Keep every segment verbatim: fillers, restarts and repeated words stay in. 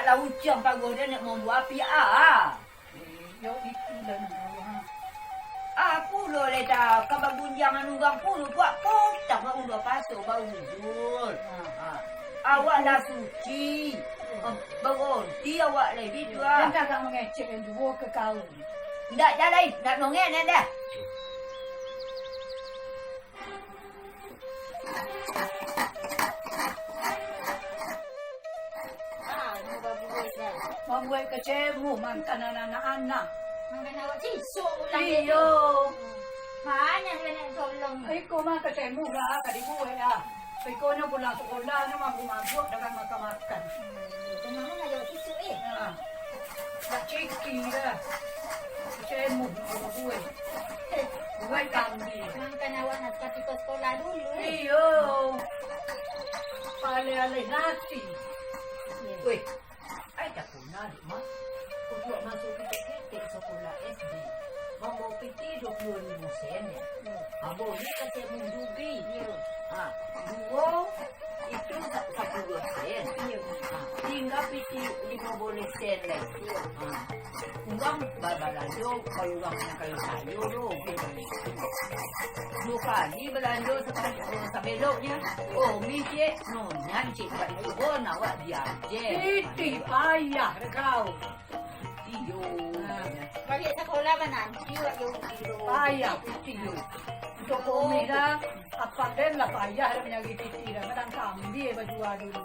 Lah uciang pagoh den nak mambuek api, ah. Yo, itu lah nak tahu, ha. Aku lo le dah ka bagunjang anu urang pulo buat potang urang paso baujur. Ha. Awak lah suci. Ha, baronti awak le bitu, ah. Anda agak mangecek yang duo ke kau. Ndak jalai, ndak nongek ndak dah. Ah, mau babuai dah. Mambuek kecemu, mantan anak-anak. Mantan awak cicok pulang. Iyo. Banyak banyak tolong. Iko mah kecemu lah, ka dibuek lah. Iko nyo pulang sekolah, nyo mabuk-mabuk, dah kan makan-makan. Hmm, itu mah nak jawab cicok, eh. Ha. Dak ciki dah. Kecemu, mambuek. Buek kambing. Mantan awak nak ka tiko sekolah dulu, eh. Iyo. Alih-alih nasi. Iyo. Weh, ai takuna, Dek, mah. Untuak masuak ketek-ketek sekolah S D, mambawa pitih dua puluah limo sen, ya. Iyo. Ambo ni ka semun jubi. Iyo. Ha, duo, itu sa-, sapuluah sen. Iyo. Ha, tingga pitih limo baleh sen lai. Iyo. Ha. Urang babalanjo, kalau urang nan kayo sayo lo. Duo kali balanjo saka-, sabeloknyo. Oh, mi cek, nonyan cek, buat cubo nak awak diajak. Pitih payah kau. Iyo. Ha. Baliak sakolah mananti awak yo. Payah pitih yo. Untuak komi dah, apak den lah payah dah manyari pitih dah. Kadang kambia bajua dulu.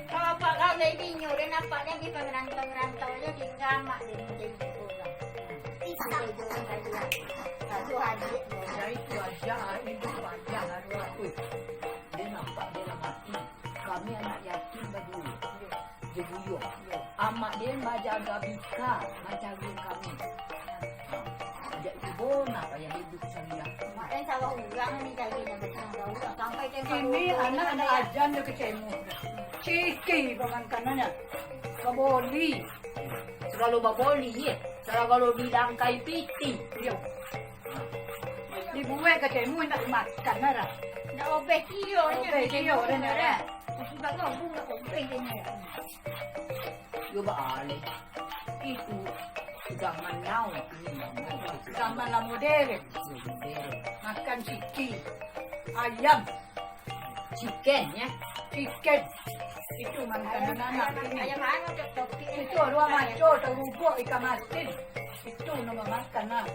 Kalau apak kau dari inyo, den apak den di pangrantau-rantau aja, tingga amak den jadi urang. Pisang. Satu adik. Ya, itu aja, itu aja lah, wah. Wih, den apak den lah mati. Kami anak yatim baduo. Di buyuang. Amak den bajaga bika mancari kami. Ha, jak cubo nak payah hidup sariah. Mak den sawah urang ni cari nak batang daun, sampai den kini anak ado ajan jo kecemu. Ciki pamankanannya. Baboli. Sagalo baboli, ye. Sagalo dilangkai pitih. Iyo. Dibuek kecemu nak dimakan lah. Nak obeh kio, obeh kio, dah, dah. Sudah ngomong nak obeh dia. Yo baaleh. Itu zaman now, ini zaman. Zaman lah modern. Yo, modern. Makan ciki, ayam. Chicken, ya. Chicken. Itu mantan anak ini. Ayam anu, Cok, Cok. Itu ruang maco, tarubuak ikan masin. Itu nama makan lah.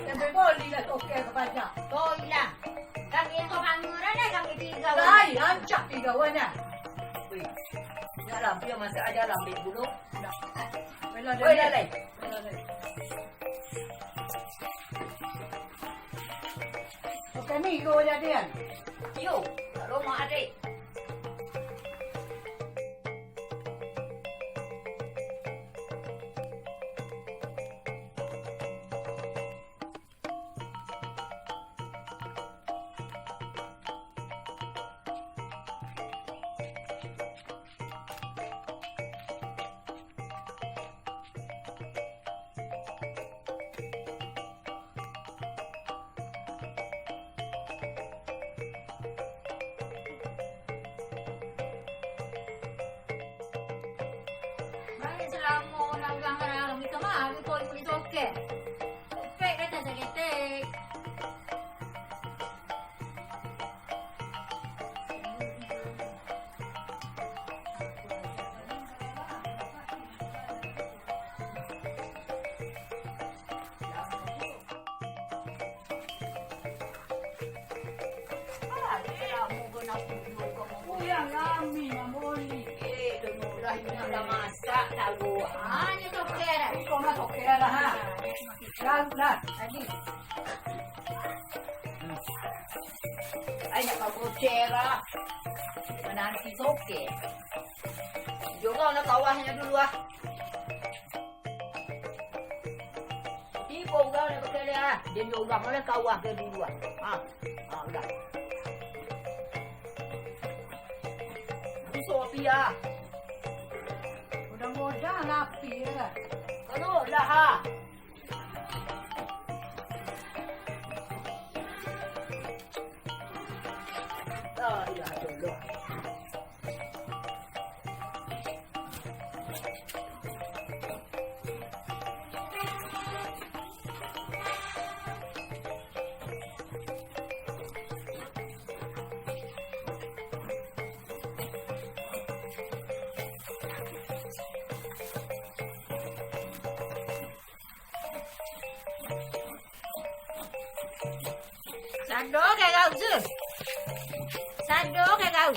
Sampai boli lah toke ka pajak. Boli lah. Kami ko hanguran lah, kami tiga. Lai, rancak tiga wan lah. Wih. Nak lah, biar masak aja lah, ambil dulu. Nak. Bela dah. Oi, dah, lai. Bela dah. Oke, ni, kau jadian. Yo, kat rumah adik. Baliak salamo nak urang-urang, minta maaf, iko ikuik soke. Pek kata saketek. Uyang lami mamboli. Eh, dono lah, inyo lah masak, tahu. Ah, ni toker. Iko mah toker, ha. Lalu lah, tadi. Ai, nak kau gocer lah. Mananti soke. Jorang lah kawahnyo dulu, ah. Tibo urang nak bakele, ah. Den jorang lah kawah ke dulu, ah. Ah, ah, udah. Bisa api, ah. Mudah-mudahan api, ya lah. Kalau lah, ah. La ilaha illallah. Sado ka kau tu. Sado ka kau.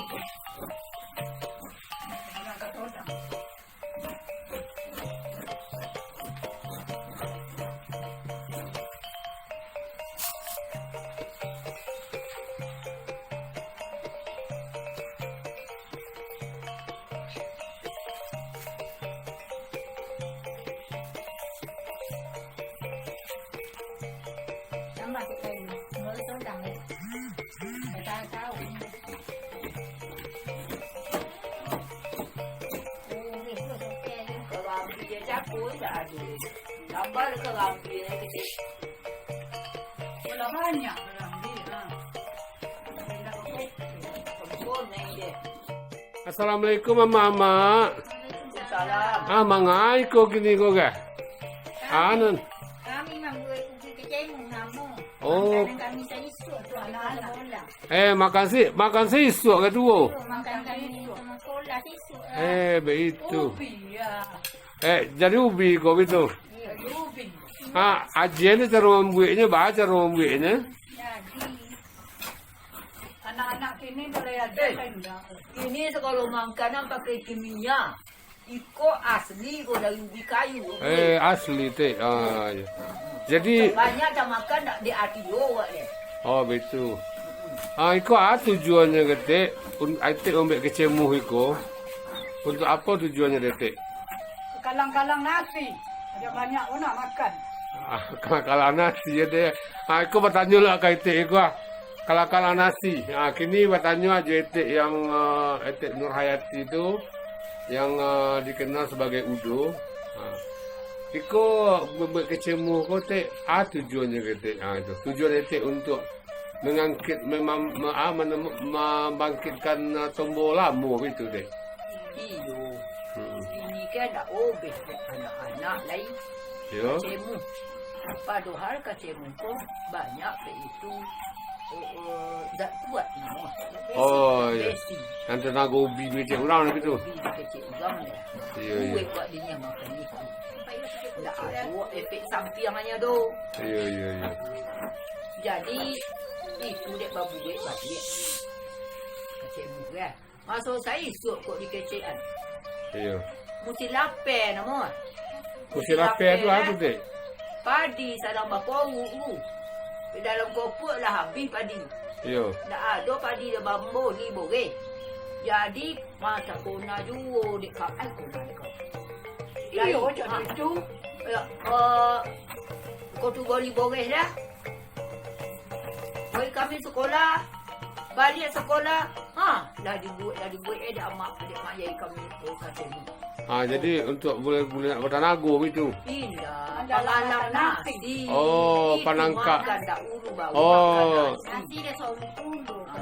Tambah sikit lagi. Baru sodang, eh. Dah tahu. Oh, ni pun okey je. Kalau habis je capur, tak ada. Tambah kalau habis je. Kalau banyak kalau habis, ha. Kebun ni je. Assalamualaikum, Amak-amak. Waalaikumsalam. Ah, mangai ko kini ko, kah? Kami, Anan. Kami mambuek ubi kacang namo. Oh. Makanan kami saisuak tu anak-anak. Eh, makan si, makan saisuak ka tu, oh? Makan kami sama sekolah saisuak lah. Eh, baitu. Ubi, ya. Eh, jadi ubi ko bitu? Iya, jadi ubi. Ha, ajian ni caro mambueknyo, ba caro mambueknyo? Jadi. Anak-anak kini boleh aja Eh, kan enggak? Kini segala makanan pakai kimia. Iko asli ko dari ubi kayu. Eh, asli, Tek. Ah, ya. Jadi banyak dah makan dak di ati yo, awak ni. Oh, betul. Ah, iko ah tujuannyo, Tek. Un-, Tek mambuek kecemuh iko. Untuk apa tujuannyo, Tek? Kalang-kalang nasi. Ada banyak orang nak makan. Ah, kalang-kalang nasi ya, Tek. Ah, iko batanyo lah ka Tek iko ah. Kalang-kalang nasi. Ah, kini batanyo aja Tek yang, ah, Tek Nurhayati tu yang, ah, dikenal sebagai Udo. Ah. Iko mambuek kecemuh ko, Tek. Ah, tujuannyo ke, Tek? Ah, itu. Tujuan Tek untuk mangangkik, memang, ma-, ah, manem-, mambangkitkan, ah, tombo lamo itu, Tek. Iyo. Hmm. Ini kan dak obeh dek anak-anak lai. Yo. Kacemu. Padohal kacemu ko banyak pe itu, oh, oh, zat kuat namo. Oh, iyo. Besi. Nan tanago ubi duit cek urang gitu. Ubi duit cek urang ya. Iyo, iyo. Kuat dinyo makan itu. Ndak ado efek sampiangnyo do. Iyo, iyo, iyo. Jadi, itu dek babuek baliak. Kacemu ya. Maso saisuak kok dikecekan. Iyo. Musim lapeh namo. Musim lapeh tu apo, Tek? Padi sadang baporuk tu. Di dalam kopuak lah habih padi. Iyo. Ndak ado padi lah bambo li boreh. Jadi, masak kona juo dek ka-, ai, kona dek ka-, Iyo, lai, cak ha. Itu. Ya, eh, ko tu boli boreh lah. Oi, kami sekolah, baliak sekolah, ha, lah dibuek, lah dibuek, eh, dek amak, dek mak yai kami, oh, katonyo. Ha, jadi untuk bulan-bulan nak batanago gitu? Indak, pangalang nasi. Oh, itu panangka. Makan dahulu, baru makan nasi. Oh. Nasi dia saurang dulu, ha.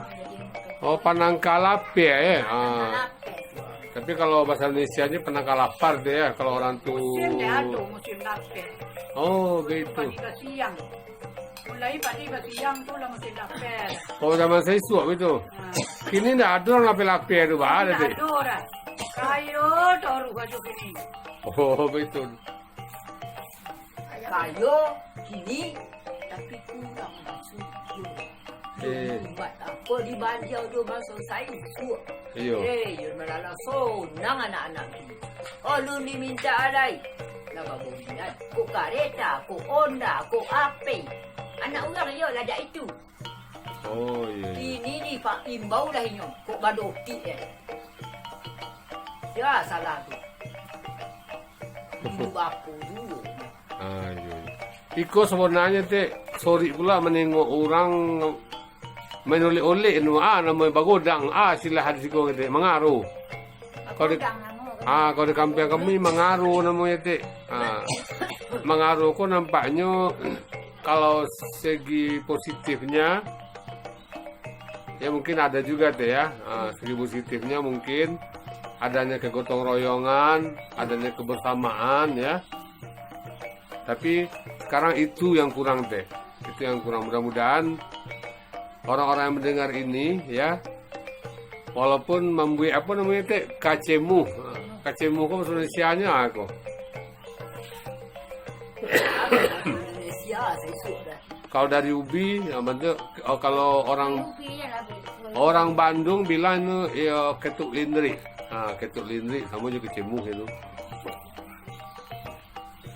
Oh, panangka lapeh, eh? Ha. Panangka lapeh. Tapi kalau bahasa Indonesia ni panangka lapar dia, kalau orang tu. Musim dia ado, musim lapeh. Oh, begitu. Padi basiang. Mulai padi basiang tu lah musim lapeh. Oh, zaman saisuak begitu. Ha. Kini ndak ado lapeh-lapeh tu, bah, ada, Dek? Ndak ado dah. Kayo taruh baju kini. Oh, begitu. Kayo kini, tapi kurang lah suko. Eh. Umat apo di banjir tu maso saisuak. Iyo. Eh, yo malah sonang anak-anak tu. Alun diminta alai. Lah babominat. Ko kareta, ko onda, ko ape. Anak urang yo lah jak itu. Oh, iyo, iyo. Kini di Pak imbau lah inyo. Kok badotik eh. Ya, salah tu. Ibu bapo dulu. Ah, iyo, iyo. Iko sabananyo, Tek, sorik pulo manengok urang main olek-olek tu, ah, namo bagodang, ah, istilah di siko, Tek, mangaro. Kalau di, bagodang namo. Ah, kalau di kampuang kami mangaro namonyo, Tek. Ah, mangaro ko nampaknyo kalau segi positifnya, ya, mungkin ada juga, Tek, ya. Ah, segi positifnya mungkin adanya kegotong royongan, adanya kebersamaan, ya. Tapi sekarang itu yang kurang, Tek. Itu yang kurang. Mudah-mudahan orang-orang yang mendengar ini, ya, walaupun mambuek, apo namonyo, Tek, kacemu. Kacemu ko bahasa Indonesianyo apo? Indonesia, saisuak dah. Kalau dari ubi, ya, bantu, oh, kalau orang, orang Bandung bilang tu, ya, ketuk lindrik. Ha, ketuk lindrik samo jo kecemuh itu.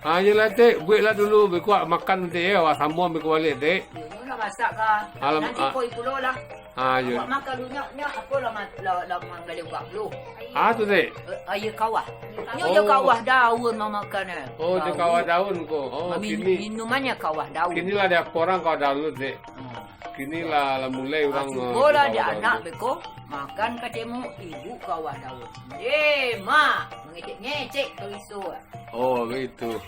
Ha, iyolah, Tek. Bueklah dulu, beko makan, Tek, ya. Wah, sambung beko baliak, Tek. Yo, nyo lah masak ka. Alam-, Nanti ah. Koi pulo lah. Ha, yo. Awak makan dulu, nyo, nyo, apo lah ma-, lah, lah manggaleh ubat dulu. Ah, tu, Tek. Eh, aia kawah. Nyo Oh. jo kawah daun mamakan, eh. Oh, jo Daun. kawah daun ko. Oh, Min-, kini. Minumannyo kawah daun. Kini lah ado korang kawah daun tu, Tek. Hmm. Kini lah, lah mulai Ah, urang, eh, cubolah jo kawah daun anak tu. Beko makan kacemu ibu kawah daun. Eh, mak, mangecek-ngecek ka iso. Oh, begitu.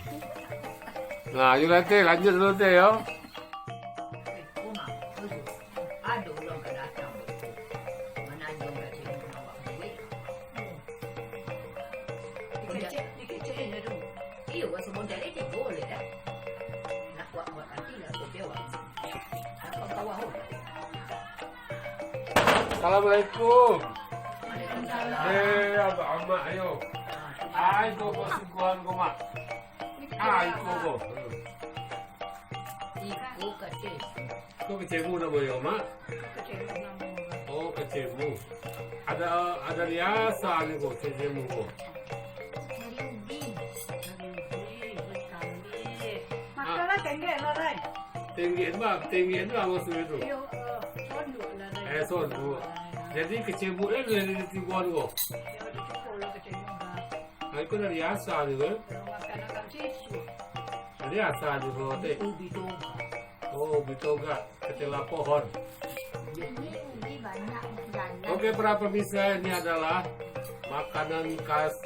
Nah, ayolah, Tek, lanjut dulu, Tek, yo. Eh, Uma, ado urang ka datang. Mananyo ka cari awak duit. Dikecek, dikecek inyo tu. Iyo, wak sabon cari tigo leh, dah. Nak buat-buat nanti lah, kerja wak. Apa kawah, oh? Assalamualaikum. Waalaikumsalam. Eh, abah amak, ayo. Ai, ko, ko, suguhan ko, Mak. Ai, ko, ko. Iko kacemu. Ko kacemu namo yo, Mak? Kacemu namo. Oh, kacemu. Ado, ado riasan ni ko, kacemu ko. Dari ubi. Dari ubi, ubi kambing. Makanlah tenggek lah, Rai. Tenggek tu, Mak? Tenggek tu apo maksudnyo tu? Iyo, eh, sonduk lah, Rai. Eh, sonduk. Jadi, kacemu ni dari tibuan ko? Iyo, dari tibuan lah kacemu, Mak. Ah, iko dari asa tu, kan? Kalau makan agak sisuak. Dari asa tu, kalau Tek. Ubi toga. Oh, ubi toga. Ketela pohon. Ini ubi banyak jalan. Oke, para pemirsa, ini adalah makanan khas,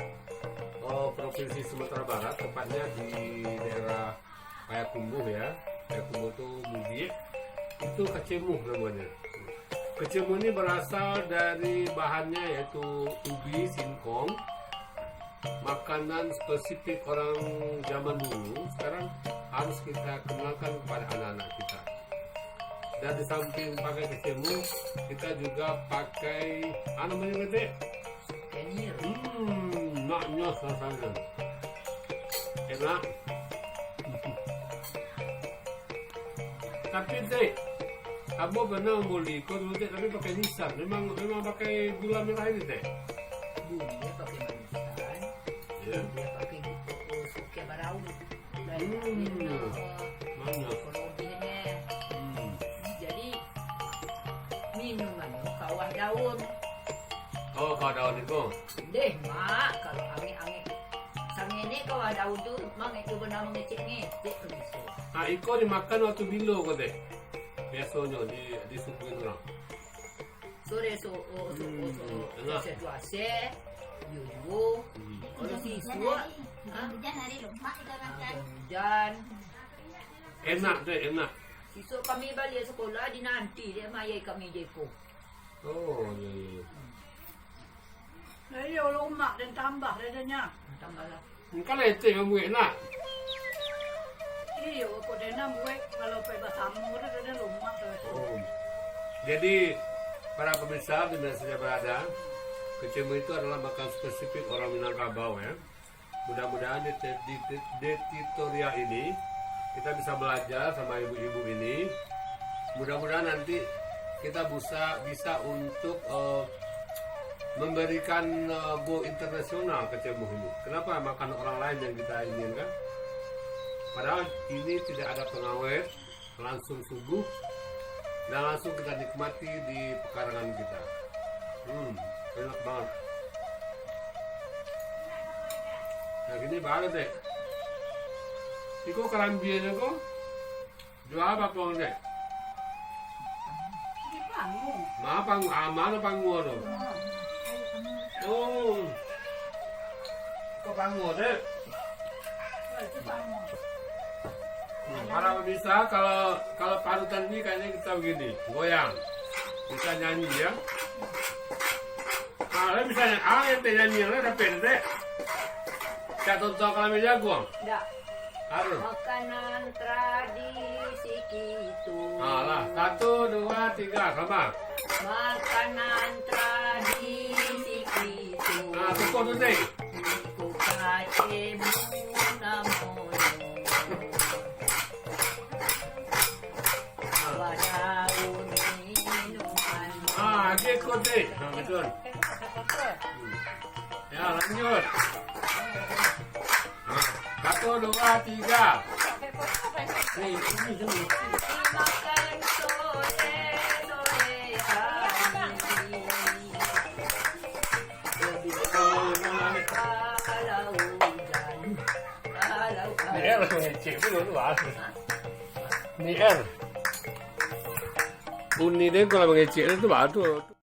oh, Provinsi Sumatera Barat, tepatnya di daerah Payakumbuh, ya. Payakumbuh tu Mudiak. Itu kacemu namanya. Kacemu ni berasal dari bahannya, yaitu ubi, singkong. Makanan spesifik orang zaman dulu, sekarang harus kita kenalkan kepada anak-anak kita. Dan di samping pakai kacemu, kita juga pakai, ah, namanya apa, Tek? Kenir. Hmm, maknyo rasanya. Enak. Tapi, Tek, ambo pernah mamboli ko dulu, Tek, tapi pakai nisan. Memang, memang pakai gula merah ini, Tek? Buliah pakai manisan. Ya. Buliah pakai gula, oh, suka barau. Hmm. Banyak. Kalau lebihnya. Hmm. Jadi, minumannyo kawah daun. Oh, kawah daun iko. Deh, Mak, kalau angek-angek. Sangenek kawah daun tu, Mak, itu bana mangecek-ngecek tu biso. Ah, iko dimakan waktu bilo ko, Tek? Biasonyo di, di suku itu, nah. Sore, so-, oh, so-, Hmm, oh, so-, enak. Sore tu ase, iyo juo. Hmm. Kalau sisuak, ha? Hujan hari lumak kita makan. Hujan. Enak, Tek, enak. Sisuak kami baliak sekolah, dinanti dek mak ayah kami jeko. Oh, iya, iya. Nah, iyo, lumak dan tambah dadanya. Tambahlah. Engka lah etek mambuek nak. Iyo, kok dena buek kalau pai basamo tu, dena lumak tu. Oh. Jadi, para pemirsa di mana saja berada, kecemu itu adalah makan spesifik orang Minangkabau, ya. Mudah-mudahan di, di, di, di tutorial ini kita bisa belajar sama ibu-ibu ini. Mudah-mudahan nanti kita bisa, bisa untuk, eh, memberikan, eh, go internasional kecemu ini. Kenapa makan orang lain yang kita inginkan? Padahal ini tidak ada pengawet, langsung subuh, dan langsung kita nikmati di pekarangan kita. Hmm, enak banget. Nah, gini banget deh. Iko karambiannya ko, jual apa, Bang, deh? Di panggung. Ma panggung, ah, mana panggung tu? Hmm. Oh. Kok panggung, deh? Hmm, para pemirsa, kalau, kalau parutan ni kayaknya kita begini, goyang. Kita nyanyi, ya. Ah, lah bisa nyanyi. Ah, ente nyanyi, lah dapet, ente. Cak tonton kalau meja gua. Ndak. Harus. Makanan tradisi kito. Ah, lah. Satu, dua, tiga, sama. Makanan tradisi kito. Ah, tepuk tu, Tek. Iko kacemu namonyo. Ya, lanjut. Nah, satu, dua, tiga. Nih, ini dulu. Ni R mangecek tu dulu, ah. Ni R. Bunyi dia kalau mangecek tu baru tu.